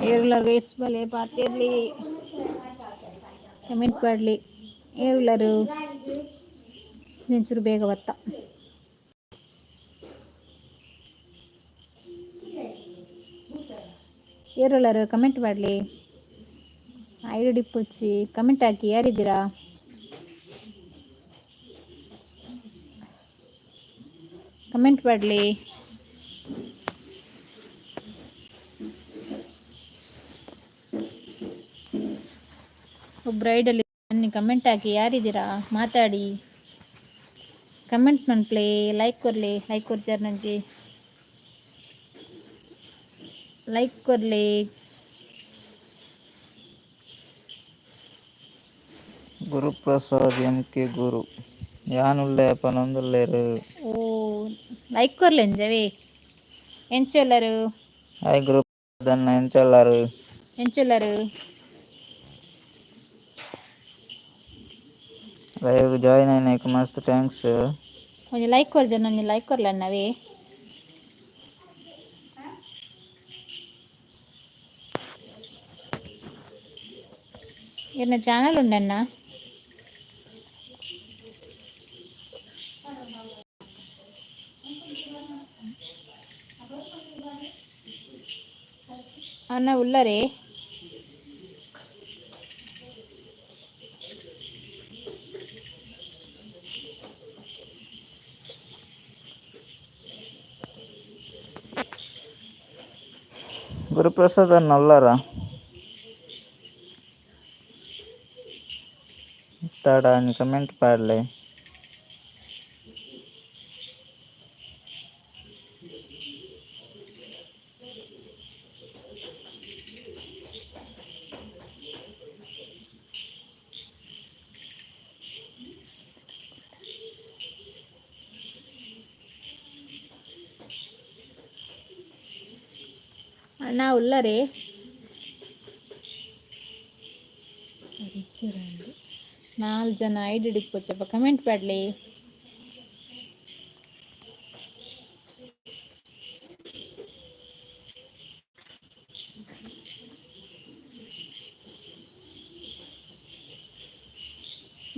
ಏರುಲ್ಲರ್ guys, ಬಲೆ ಪಾತೆರ್ಲಿ, comment ಮಾಡಲಿ. ಏರುಲ್ಲರು? ಒಂಚೂರು ಬೇಗ ಬತ್ತ. ಏರುಲ್ಲರು? ಕಮೆಂಟ್ ಮಾಡಲಿ. ಐಡಿ ಪುಚ್ಚಿ, ಕಮೆಂಟ್ ಹಾಕಿ. ಯಾರಿದ್ದೀರಾ? ಕಮೆಂಟ್ ಮಾಡಲಿ. ಒಬ್ಬರು ಐಡಲ್ಲಿ ಬನ್ನಿ, ಕಮೆಂಟ್ ಹಾಕಿ. ಯಾರಿದ್ದೀರಾ? ಮಾತಾಡಿ, ಕಮೆಂಟ್ ಮನ್ಪ್ಲೆ, ಲೈಕ್ ಕೊರ್ಲಿ. ಲೈಕ್ ಕೊರ್ಚಾರ ನಂಜಿ, ಲೈಕ್ ಕೊರ್ಲಿ. ಗುರುಪ್ರಸಾದ್ ಎಂ ಕೆ ಗುರು, ಯಾನುಲ್ಲೆ ಪನೊಂದುಲ್ಲೆರ್. ಓ, ಲೈಕ್ ಕೊರ್ಲೆ ಅಂಜವೇ. ಎಂಚೊಲ್ಲರು? ಹಾಯ್ ಗುರುಪ್ರಸಾದ್ ಅಣ್ಣ, ಎಂಚ ಉಲ್ಲರ್? ಎಂಚೊಲ್ಲರು? ಲೈವ್ ಜಾಯಿನ್ ಆಯ್ನಕ್ ಮಸ್ತ್ thanks. ಒಂಜಿ ಲೈಕ್ ಕೊರ್ಜರ್, ಒಂಜಿ ಲೈಕ್ ಕೊರ್ಲೆ ಅಣ್ಣವೇ. ಇರ್ನ ಚಾನಲ್ ಉಂಡಣ್ಣ? ಅಣ್ಣ ಉಲ್ಲರೇ? ಗುರುಪ್ರಸಾದ್ ಅಣ್ಣ ಉಲ್ಲರ? ತಡ ಕಮೆಂಟ್ ಪಾಡ್ಲೆ. ಅಣ್ಣ ಉಲ್ಲರೇ? ನಾಲ್ ಜನ ಐಡಿ ಡಿಪ್ಪೊಚ್ಚಪ್ಪ, ಕಮೆಂಟ್ ಪಾಡ್ಲೆ.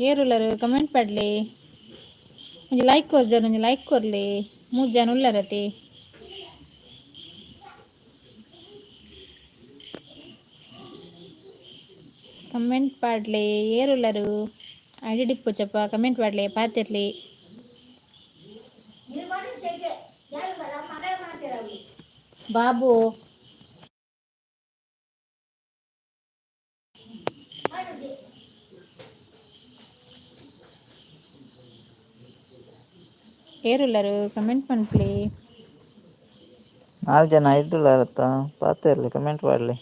ಏರುಲ್ಲರು? ಕಮೆಂಟ್ ಪಾಡ್ಲೆ. ಒಂಜಿ ಲೈಕ್ ಕೊರ್ಜರ್, ಒಂಜಿ ಲೈಕ್ ಕೊರ್ಲೆ. ಮೂಜಿ ಜನ ಉಲ್ಲರತೆ. ಕಮೆಂಟ್ ಪಾಡ್ಲೆ. ಏರುಲ್ಲರು? ಐಡಿ ಡಿಪ್ಪೊಚ್ಚಪ್ಪ, ಕಮೆಂಟ್ ಪಾಡ್ಲೆ, ಪಾತೆರ್ಲಿ. ಬಾಬು. ಏರುಲ್ಲರು? ಕಮೆಂಟ್ ಮನ್ಪುಲೆ. ನಾಲ್ ಜನ ಐಡ್ ಉಲ್ಲರತ್ತ, ಪಾತೆರ್ಲೆ, ಕಮೆಂಟ್ ಪಾಡ್ಲೆ.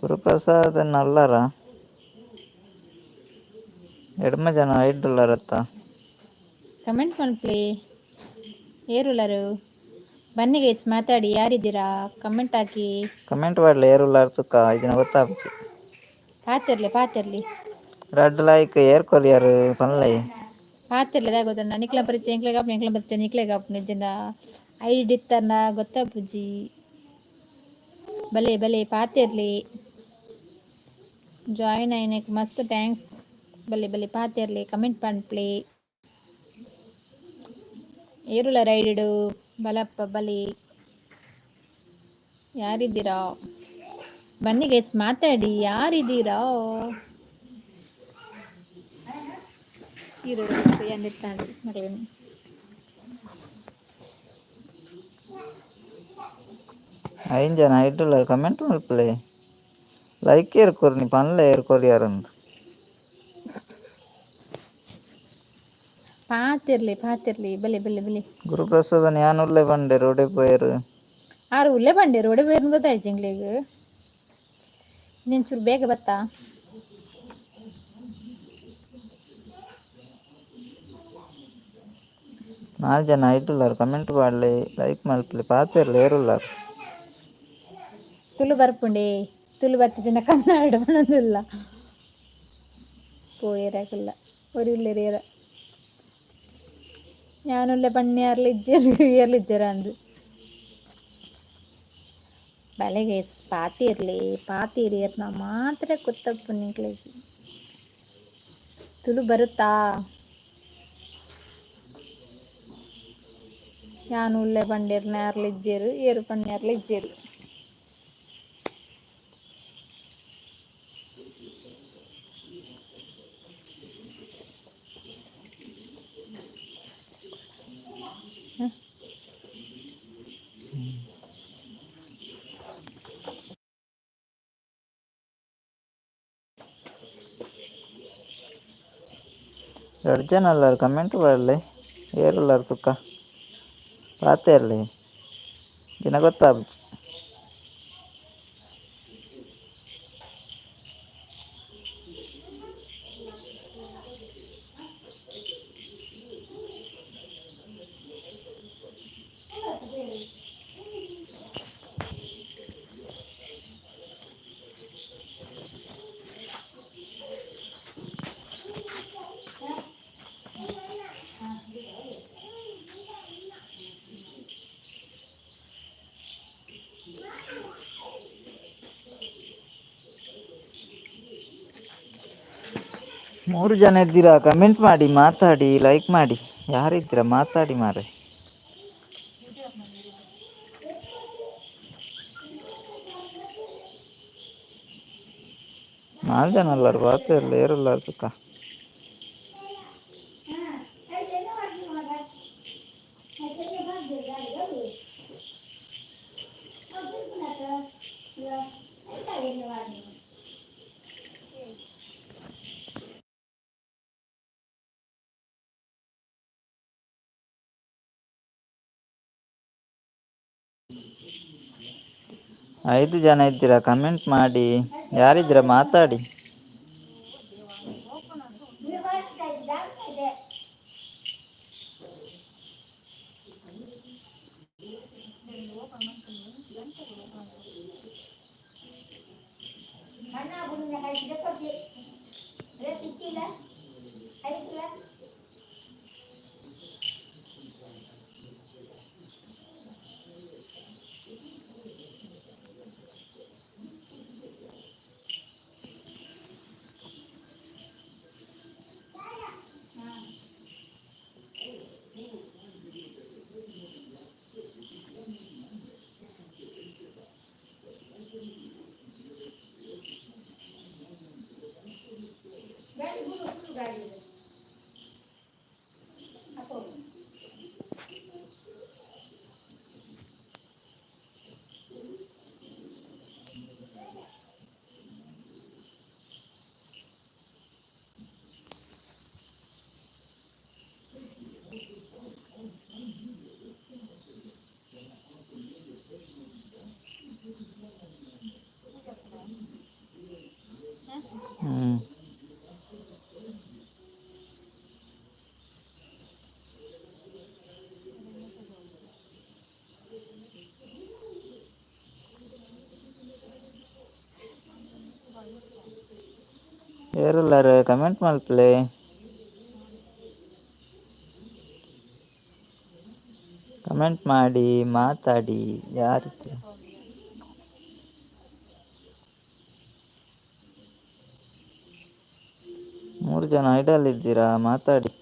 ಗುರುಪ್ರಸಾದ್ ಅಣ್ಣ ಉಲ್ಲರ? ಎಡ್ಮ ಜನ ಐಡ್ ಉಲ್ಲರತ್ತ. ಕಮೆಂಟ್ ಮನ್ಪುಲೆ. ಏರುಲ್ಲರು? ಬನ್ನಿ ಗೈಸ್, ಮಾತಾಡಿ. ಯಾರಿದ್ದೀರಾ? ಕಮೆಂಟ್ ಹಾಕಿ. ಕಮೆಂಟ್ ಪಾಡ್ಲೆ, ಏರುಲ್ಲಾರ್ ತುಕ್ಕ ಇಜಿಂಡ ಗೊತ್ತಾಪುಜಿ. ಪಾತೆರ್ಲೆ, ಪಾತೆರ್ಲಿ. ರಡ್ಡ್ ಲೈಕ್ ಏರ್ ಕೊರಿಯರ್ ಪನ್ಲೆ. ಪಾತೆರ್ಲೆ. ದಾದ ಗೊತ್ತುಂಡ? ನಿಕ್ಲ ಪರಿಚಯ ಎಂಕ್ಲೆಗ್ ಆಪುಂಡು, ಎಂಕ್ಲ ಪರಿಚಯ ನಿಕ್ಲೆಗ್ ಆಪುಂಡು. ಇಜ್ಜಿಂಡ ಐಡಿ ಇತ್ತಂಡ ಗೊತ್ತಾಪುಜಿ. ಬಲೆ ಬಲೆ, ಪಾತೆರ್ಲಿ. ಜಾಯಿನ್ ಆಯ್ನಕ್ ಮಸ್ತ್ thanks. ಬಲೆ ಬಲೆ, ಪಾತೆರ್ಲಿ, ಕಮೆಂಟ್ ಪನ್ಪ್ಲೆ. ಏರುಲ ರೈಡ್? ಬಲಪ್ಪ, ಬಲಿ. ಯಾರಿದ್ದೀರಾ? ಬನ್ನಿ ಗೈಸ್, ಮಾತಾಡಿ. ಯಾರಿದ್ದೀರಾ? ಇರು. ಮಗಳೇನು? ಐನ್ ಜನ ಐಡ್ ಉಲ್ಲರ್, ಕಮೆಂಟ್ ಮಲ್ಪುಲೆ. ಲೈಕ್ ಏರ್ ಕೊರ್ನಿ ಪನ್ಲೆ, ಏರ್ ಕೊರಿಯರ್ ಅಂದ್. ಪಾತಿರ್ಲಿ, ಪಾತಿರ್ಲಿ. ಬಲೆ ಬಲೆ ಬಲೆ. ಗುರುಪ್ರಸಾದ್ ಅಣ್ಣ ಯಾನ್ ಉಲ್ಲೆ ಪಂಡೆರ್, ಒಡೆ ಪೋಯೆರ್? ಆರು ಉಲ್ಲೆ ಪಂಡೇರು, ಒಡೆ ಪೋಯೆರ್ ಗೊತ್ತಾಯ್ತು ಎಂಕ್ಲೆಗ್. ನೀನ್ ಚೂರು ಬೇಗ ಬತ್ತಾ. ನಾಲ್ ಜನ ಐಡ್ ಉಲ್ಲರ್, ಕಮೆಂಟ್ ಪಾಡ್ಲೆ, ಲೈಕ್ ಮಲ್ಪುಲೆ, ಪಾತೆರ್ಲೆ. ಏರುಲ್ಲಾರ್? ತುಳು ಬರ್ಪುಂಡೆ? ತುಳು ಬತ್ತಿಜಿನ ಕನ್ನಡ ಪನೊಂದುಲ್ಲ. ಪೋಯೆರಾಕುಲ್ಲ ಒರಿ ಉಲ್ಲೆರ್ ಏರ. ಯಾನುಲ್ಲೆ ಪನ್ನೆ, ಯಾರ್ಲ ಇಜ್ಜೆರ್, ಏರ್ಲ ಇಜ್ಜೆರ್ ಅಂದ್. ಬಲೆ ಗೈಸ್, ಪಾತಿರ್ಲಿ ಪಾತಿರ್ನ ಮಾತ್ರ ಗೊತ್ತಪ್ಪು ನಿಕ್ಲೆಗ್. ತುಳು ಬರುತ್ತಾ? ಯಾನ್ ಉಲ್ಲೆ ಪಂಡೆರ್ ನೇರ್ಲ ಇಜ್ಜೆರ್, ಏರು ಪಂಡೆರ್ಲ ಇಜ್ಜೆರ್. ರಡ್ಡ್ ಜನ ಅಲ್ಲಾರ ಕಮೆಂಟ್ ಪಾಡ್ಲೆ. ಏರುಲ್ಲಾರ್ ತುಕ್ಕ ಪಾತೆರ್ಲೆ, ದಿನ ಗೊತ್ತಾಪುಜಿ. ಮೂರು ಜನ ಇದ್ದೀರಾ, ಕಮೆಂಟ್ ಮಾಡಿ, ಮಾತಾಡಿ, ಲೈಕ್ ಮಾಡಿ. ಯಾರಿದ್ದೀರಾ ಮಾತಾಡಿ ಮಾರೆ. ನಾಲ್ಕು ಜನ ಅಲ್ಲಾರು ಪಾತೆರ್ಲೆ, ಏರುಲ್ಲಾರ್ ತುಕ್ಕ. ಐದು ಜನ ಇದ್ದೀರಾ, ಕಮೆಂಟ್ ಮಾಡಿ. ಯಾರಿದ್ದೀರಾ ಮಾತಾಡಿ. ಹ್ಮ್. ಏರುಲ್ಲಾರ್ ಕಮೆಂಟ್ ಮಲ್ಪಲೆ. ಕಮೆಂಟ್ ಮಾಡಿ, ಮಾತಾಡಿ. ಯಾರಿದ್ದೀರಾ? ಮೂರು ಜನ ಐಡಲ್ ಇದ್ದೀರಾ, ಮಾತಾಡಿ.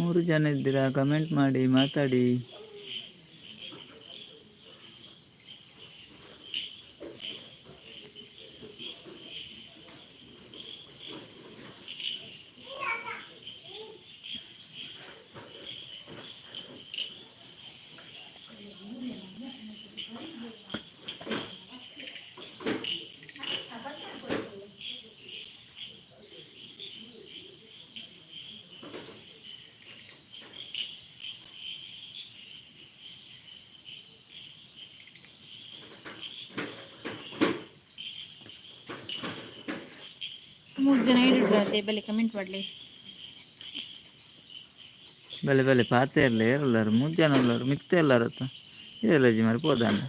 ಮೂರು ಜನ ಇದ್ದೀರಾ, ಕಮೆಂಟ್ ಮಾಡಿ, ಮಾತಾಡಿ. ಮೂರು ಜನ ಹಿಡಿದ್ರೆ ಬಲೆ ಕಮೆಂಟ್ ಮಾಡಲಿ. ಬಲೆ ಬಲೆ ಪಾತೆ ಇರಲಿ, ಏರುಲ್ಲಾರು ಮೂರು ಜನ ಉಳ್ಳಾರು, ಮಿತ್ತೆ ಎಲ್ಲಾರು ಏರಲಜಿ ಮಾರಿ ಪೋದಾಂಡ.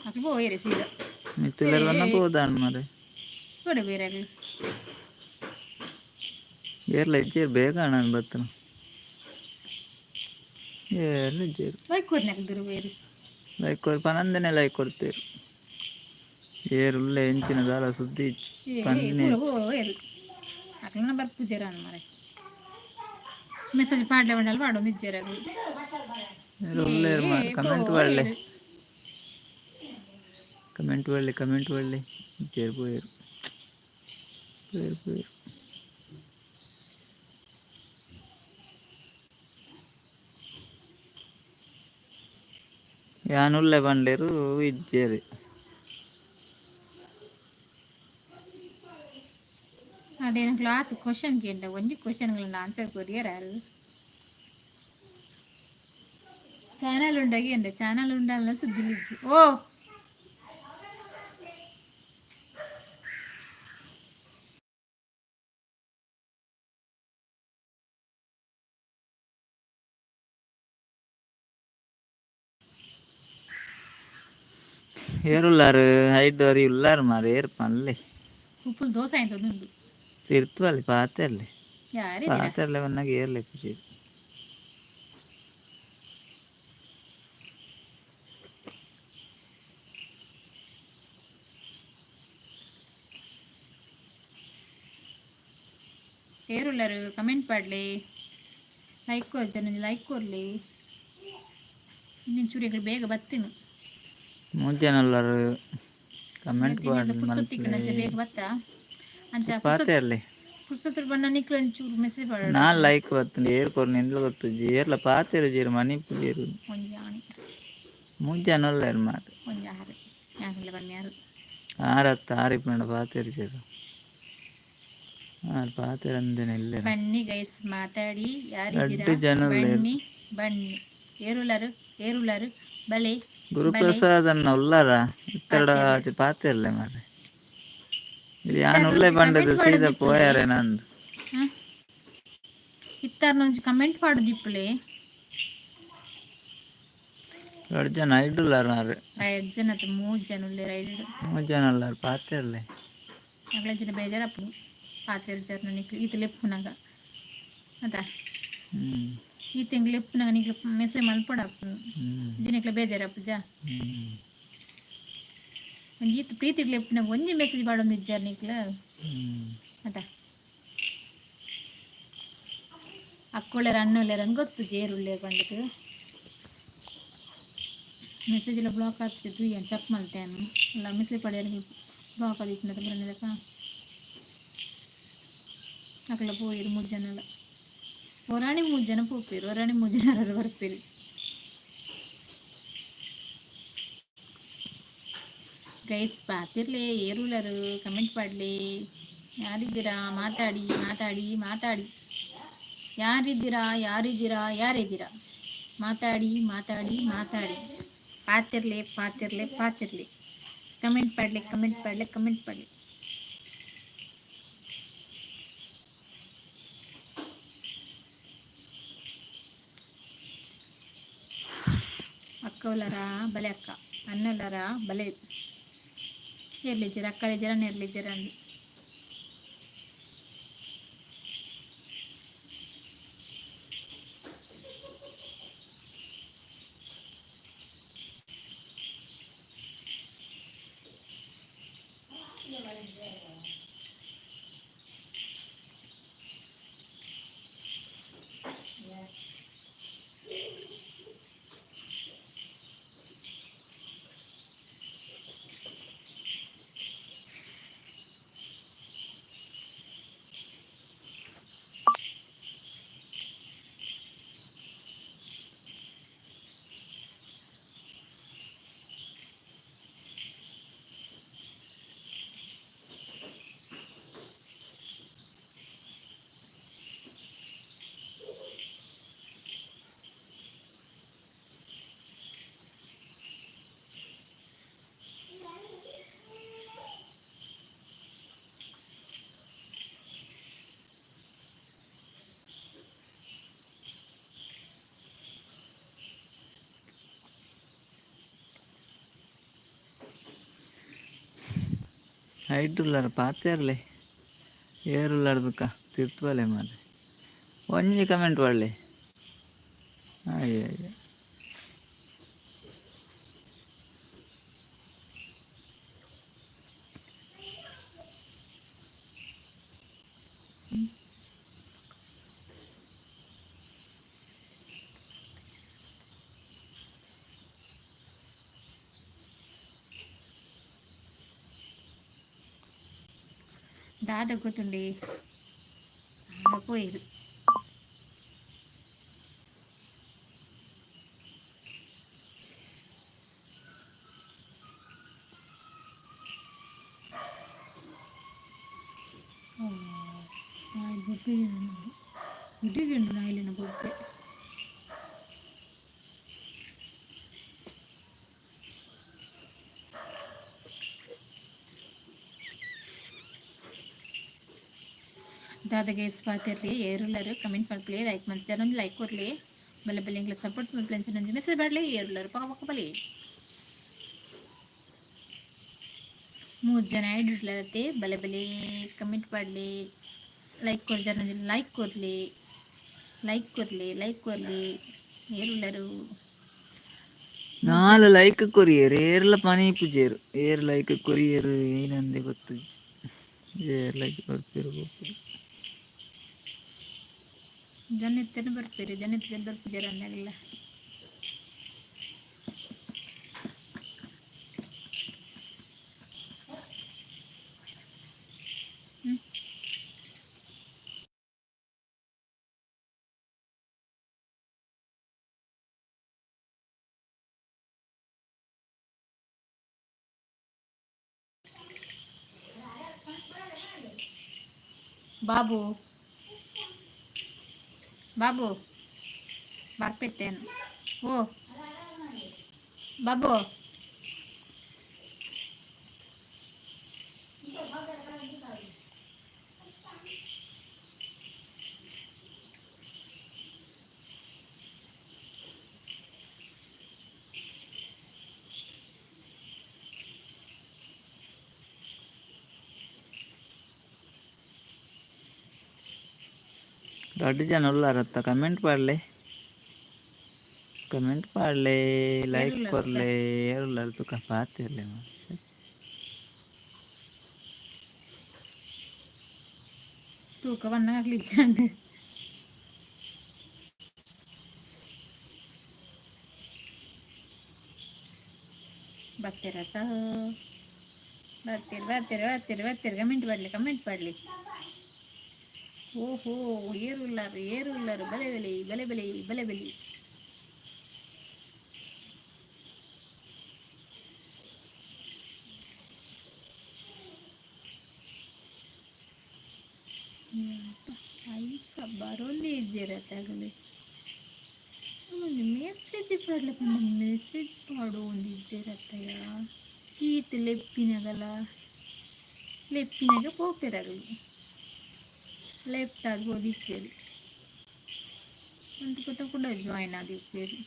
ಅಕ್ಲು ಪೋಯರೆ ಸೀದಾ. ಮಿತ್ತೆಲ್ಲರನ್ನ ಪೋದಾಂಡ ಮಾರೆ. ಕೊಡೆ ಬೇರೆ ಆಗಲಿ. ಏರ್ಲ ಇಜ್ಜೇರು, ಬೇಗ ಅಣ್ಣ ಬತ್ತನ ಏರ್ಲ ಇಜ್ಜೇರು. ಲೈಕ್ ಕೊರ್ನೆ ಹಾಕಿದ್ರು ಬೇರೆ. Like ಕೊರ್ ಪನಂದನೆ, like ಕೊಡ್ತೇರು. ಏರುಲ್ಲ ಎಂಚಿನ ದಾಲ ಸುದ್ದಿ ಇಜ್ಜಿ. ಏ ಪನ್ನೆ. ಪೂರ ಪೋಯರು ಅಕ್ಲನ ಬರ್ಪುಜೆರ ಅಂದ್ ಮಾರೆ. ಮೆಸೇಜ್ ಪಾಡ್ಲೆ ಬಂಡಲ್ ಪಾಡೊಂದು ಇಜ್ಜೆರ್ ಅಕ್ಲು. ಏರು ಉಲ್ಲೇರು ಮಾರೆ, ಕಮೆಂಟ್ ಒಳ್ಳೆ, ಕಮೆಂಟ್ ಒಳ್ಳೆ, ಕಮೆಂಟ್ ಒಳ್ಳೆ. ಇಜ್ಜೇರು, ಪೋಯರು ಪೋಯರು ಪೋಯರು. ಯಾನುಲ್ಲೆ ಬಂಡೇರು ಇಜ್ಜೇರು. ಅಡೆ ಎಂಕ್ಲ ಆತ್ ಕ್ವಶನ್ ಕೇಂಡ, ಒಂಜಿ ಕ್ವಶನ್ಗಳನ್ನ ಆನ್ಸರ್ ಕೊರಿಯರ್ ಯಾರು. ಚಾನಲ್ ಉಂಡಾಗಿ ಎಂಡ ಚಾನಲ್ ಉಂಡಲ್ಲ ಸುದ್ದಿ ಇಜ್ಜಿ. ಓ. ಏರುಲ್ಲಾರು ಹೈಟ್ ವರಿ ಉಲ್ಲಾರು ಮಾರೆ, ಏರ್ ಪನ್ಲೆ. ಉಪ್ಪುಲ್ ದೋಸೆ ಆಯ್ತು ಉಂಡು. ತಿರ್ತುವಲ್ಲಿ ಪಾತೆರ್ಲೆ. ಯಾರಿದ್ದೀರಾ? ಪಾತೆರ್ಲೆ ಬನ್ನಾಗ ಏರ್ಲೆ ಖುಷಿ. ಏರುಲ್ಲರು ಕಮೆಂಟ್ ಪಾಡ್ಲಿ, ಲೈಕ್ ಕೊರ್ಜನ ಲೈಕ್ ಕೊರ್ಲಿ. ಇನ್ನೊಂಚೂರು ಎಂಕ್ಲು ಬೇಗ ಬತ್ತೀನಿ. ಮೂರು ಜನ ಉಲ್ಲಾರು, ಕಮೆಂಟ್ ಪುರ್ಸೊತ್ತಿಕ್ಕನ ಮಲ್ಪಲೆ. ಬೇಗ ಬತ್ತಾ ಅಂಚ. ಪಾತೆರ್ಲೆ. ಪುರ್ಸೊತ್ತು ಬಣ್ಣ ನಿಕ್ಲು ಒಂಚೂರು ಮೆಸೇಜ್ ಪಾಡೋಡು. ನಾನ್ ಲೈಕ್ ಬತ್ತುಂಡು, ಏರ್ ಕೊರ್ನ ಎಂದ್ಲ ಗೊತ್ತುಜ್ಜಿ. ಏರ್ಲ ಪಾತೆರು ಜೀರು, ಮನಿಪು ಜೀರು. ಒಂಜಿ ಆಣಿ. ಮೂರು ಜನ ಉಲ್ಲೇರು ಮಾರೆ. ಒಂಜಿ ಆರು ಯಾಕಲ್ಲ ಬನ್ನಿ ಯಾರು. ಆರತ್ತ ಆರು ಇಪ್ಪಂಡ ಪಾತೆರು ಜೀರು, ಆರು ಪಾತೆರ ಅಂದೇನೆ ಇಲ್ಲೇರು. ಬನ್ನಿ ಗೈಸ್, ಮಾತಾಡಿ, ಯಾರಿದ್ದೀರಾ? ರಡ್ಡು ಜನ ಉಲ್ಲೇರು. ಬನ್ನಿ ಬನ್ನಿ, ಏರುಲಾರು ಏರುಲಾರು ಬಲೆ. ಗುರುಪ್ರಸಾದ್ ಅನ್ನ ಉಲ್ಲಾರ ಇತ್ತೆರಡ ಪಾತೆರ್ಲೆ ಮಾರೆ. ಇಲ್ಲಿ ಯಾನ್ ಉಲ್ಲೆ ಬಂಡದು ಸೀದಾ ಪೋಯಾರೆ ನಂದು. ಇತ್ತಾರ್ನ ಒಂಜಿ ಕಮೆಂಟ್ ಪಾಡುದಿಪ್ಪುಲೆ. ರಡ್ಡು ಜನ ಐಡ್ ಉಲ್ಲಾರ ಮಾರೆ. ಐದು ಜನ ಅತ್ತ, ಮೂರು ಜನ ಉಲ್ಲೇರು ಐದು. ಮೂರು ಜನ ಉಲ್ಲಾರ, ಪಾತೆರ್ಲೆ. ಅಗ್ಲ ಜನ ಬೇಜಾರಪ್ಪು ಪಾತೆರ್ ಜನ ನಿಕ್ಲು ಈತ ಲೆಪ್ಪುನಾಗ ಅದ. ಈ ತಿಂಗ್ಳು ಲೆಪ್ಪುನಾಗ ನಿಕ್ಲು ಮೆಸೇಜ್ ಮಲ್ಪೊಡಪ್ಪು. ದಿನಕ್ಲ ಬೇಜಾರಪ್ಪುಜ. ಒಂಜಿ ಈತ ಪ್ರೀತಿಗ್ ಲೆಪ್ಪುನಾಗ ಒಂಜಿ ಮೆಸೇಜ್ ಪಾಡೊಂದು ಇಜ್ಜಾರ್ ನಿಕ್ಲು. ಅದ ಅಕ್ಕೊಳ್ಳೇರ ಅಣ್ಣೊಲ್ಲೇರ ಅಂತ ಗೊತ್ತು ಜೇರುಳ್ಳೇರು ಪಂಡದು. ಮೆಸೇಜ್ ಎಲ್ಲ ಬ್ಲಾಕ್ ಆಗ್ತಿತ್ತು, ಏನು ಚೆಕ್ ಮಲ್ತೇನು ಎಲ್ಲ ಮೆಸೇಜ್ ಪಡೆಯಲು ಬ್ಲಾಕ್ ಆದಿತ್ತು ಬರಲಿಲ್ಲಕ್ಕ. ಅಕಲ ಪೋಯಿರು ಮೂರು ಜನ ಎಲ್ಲ. ಒರಾಣಿ ಮೂರು ಜನ ಪೋಪೇರು, ಒರಾಣಿ ಮೂರು ಜನ ಬರ್ಪೇರು. Guys, ಪಾತಿರ್ಲೆ, ಏರುಲರು comment ಪಾಡ್ಲಿ. ಯಾರಿದ್ದೀರಾ? ಮಾತಾಡಿ ಮಾತಾಡಿ ಮಾತಾಡಿ. ಯಾರಿದ್ದೀರಾ ಯಾರಿದ್ದೀರಾ ಯಾರಿದ್ದೀರಾ? ಮಾತಾಡಿ ಮಾತಾಡಿ ಮಾತಾಡಿ. ಪಾತಿರ್ಲೆ ಪಾತಿರ್ಲೆ ಪಾತಿರ್ಲಿ. ಕಮೆಂಟ್ ಪಾಡ್ಲಿ, ಕಮೆಂಟ್ ಪಾಡ್ಲಿ, ಕಮೆಂಟ್ ಪಾಡ್ಲಿ. ಅಕ್ಕ ಉಲ್ಲರಾ? ಬಲೆ ಅಕ್ಕ. ಅಣ್ಣುಲ್ಲರಾ? ಬಲೆ. ಏರ್ಲಿಜ್ಜರ ಅಕ್ಕಲಿಜ್ಜರ ನೆರ್ಲಿಜ್ಜರ ಅಂದು. ಹೈಟ್ ಉಲ್ಲಾರ ಪಾತೆರ್ಲೆ ಏರುಲ್ಲಾರ ತುಕ ತಿರ್ತುವಲೆ ಮಾರ್ರೆ ಒಂಜಿ ಕಮೆಂಟ್ ಪಾಡ್ಲೆ. ಅಯ್ಯ ಅಯ್ಯ. ದಾದ ಗೊತ್ತುಂಡಿ ಪೋಯಿರು. ಬೊಬ್ಬೆ ಇಡೀ ನಾಯಿಲಿನ ಬೊಬ್ಬೆ. ದಾದ ಗೇಸ್ ಪಾತೆರ್ಲಿ ಏರುಲ್ಲರು ಕಮೆಂಟ್ ಮಲ್ಪಲೆ, ಲೈಕ್ ಮಲ್ತಾರ ಒಂಜಿ ಲೈಕ್ ಕೊರ್ಲಿ. ಬಲ್ಲೆ ಬಲ್ಲೆ ಎಂಕ್ಲೆ ಸಪೋರ್ಟ್ ಮಲ್ಪಲೆ. ಅಂಚನೆ ಒಂಜಿ ಮೆಸೇಜ್ ಪಾಡ್ಲೆ. ಏರುಲ್ಲರು ಪಕ್ಕ ಪಕ್ಕ ಬಲಿ. ಮೂರು ಜನ ಐಡಿಡ್ಲತ್ತೆ. ಬಲೆ ಬಲೆ ಕಮೆಂಟ್ ಪಾಡ್ಲಿ, ಲೈಕ್ ಕೊರ್ಜಾರ ಒಂಜಿ ಲೈಕ್ ಕೊರ್ಲಿ, ಲೈಕ್ ಕೊರ್ಲಿ, ಲೈಕ್ ಕೊರ್ಲಿ. ಏರುಲ್ಲರು? ನಾಲ್ ಲೈಕ್ ಕೊರಿಯರ್ ಏರ್ಲ ಪನಿ ಪೂಜೇರು. ಏರ್ ಲೈಕ್ ಕೊರಿಯರ್ ಏನಂದೆ ಗೊತ್ತು. ಏರ್ ಲೈಕ್ ಕೊರ್ಪೇರು ಗೊತ್ತು. ಜನ ಇತ್ತೇನೆ ಬರ್ತೀರಿ, ಜನ ಇತ್ತು ಬರ್ತಿದ್ದೀರ ಅಂದಾಗಲ್ಲ. ಹ್ಮ್. ಬಾಬು ಬಾಬು ಬರ್ಪೆತ್ತೇನು? ಓ ಬಾಬು, ದೊಡ್ಡ ಜನ ಉಲ್ಲಾರತ್ತ. ಕಮೆಂಟ್ ಪಾಡ್ಲೆ, ಕಮೆಂಟ್ ಪಾಡ್ಲೆ, ಲೈಕ್ ಏರುಲ್ಲಾರತ್ತ? ಕೊರ್ಲೆ. ಏರುಲ್ಲಾರ ತುಕ ಪಾತೆರ್ಲೆ. ತೂಕ ಬನ್ನಾಗ್ಲಿ ಇಜ್ಜಂಡ್. ಬರ್ತೀರತ್ತ? ಬರ್ತೀರಿ ಬರ್ತೀರಿ ಬರ್ತೀರಿ ಬರ್ತೀರಿ. ಕಮೆಂಟ್ ಮಾಡಲಿ, ಕಮೆಂಟ್ ಮಾಡಲಿ. ಓಹೋ, ಏರುಲ್ಲಾರು ಏರುಲ್ಲಾರು? ಬಲೆ ಬಲೆ ಬಲೆ ಬಲೆ ಬಲೆ ಬಲೆ. ಐಸ ಬರೋಲ್ಲೇ ಇದ್ದೀರತ್ತಾಗಲಿ. ಒಂದು ಮೆಸೇಜ್ ಪಾಡ್ಲೆ ಪಂಡ ಮೆಸೇಜ್ ಪಾಡು ಒಂದು ಇಜ್ಜೆರತ್ತಯ್ಯ. ಈತ್ ಲೆಪ್ಪಿನಾಗಲ ಲೆಪ್ಪಿನಾಗ ಪೋಪೆರಾಗಲಿ ಲೆಫ್ಟ್ ಆಗ್ಬೋದು ಇಪ್ಪೇರು ಒಂದು ಪುಟ್ಟ ಕೂಡ ಜಾಯ್ನ್ ಆದ ಇಪ್ಪೇರು.